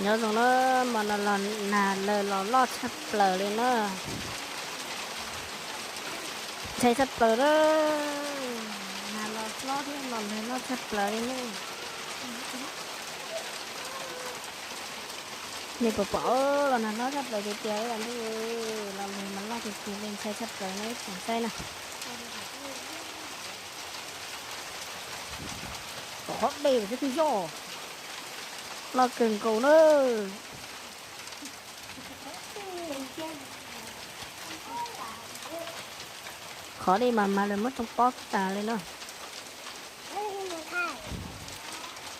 Nyob zoo na, hmo no los nag lawg los loj tshaj plaws li na. Ntshai tshaj plaws na. Nag los hlob thiab los lawg loj tshaj plaws li na. Nej puas pom, los nag loj tshaj plaws tiag tiag li, los lawg mas loj tiag tiag li, ntshai tshaj plaws na, ib tsoom saib na. Tom qhov dej xwb twb yog loj kawg nkaus na. Qhov dej mas mas lawv muab tsoo pob tag li na.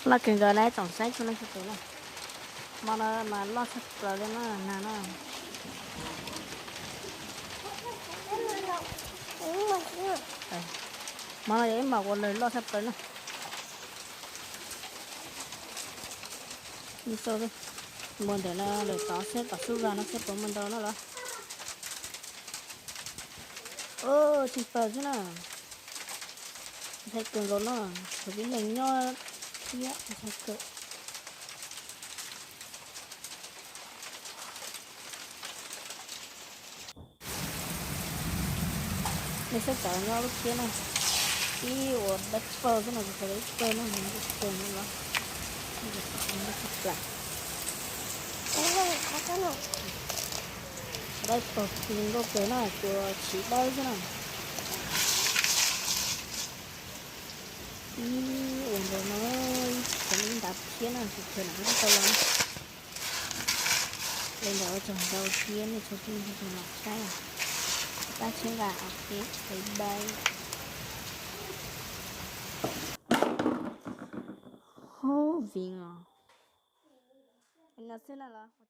Loj kawg nkaus na, tsoom saib txhua leej txhua tus na. Hmo no mas loj tshaj plaws li na, nag na. Hmo no yog ib hmos uas lawg loj tshaj plaws na. Muaj ntawm no lawm tod seb tom xub vas no seb puas muaj ntau na los. Tsheej plaws xwb na. Ntshai kawg nkaus no, thaum tib neeg nyob thiab ntshai kawg. Nej saib tod nyob lub phiab na, ib uas dawb paug xwb no, tsis tau ib kawg no, ib kawg no los. Dawb paug nkauj kawg na, tsuas tsis dawb xwb na. Ib uas ntawm no, ib ntav phiab na, tsis kawg na, tsis tau los. Li ntawd tsaug ntau thiab nej txhua tus los saib, pab txhawb nqa, ok, bye bye. Hauv viv os, no xwb na los.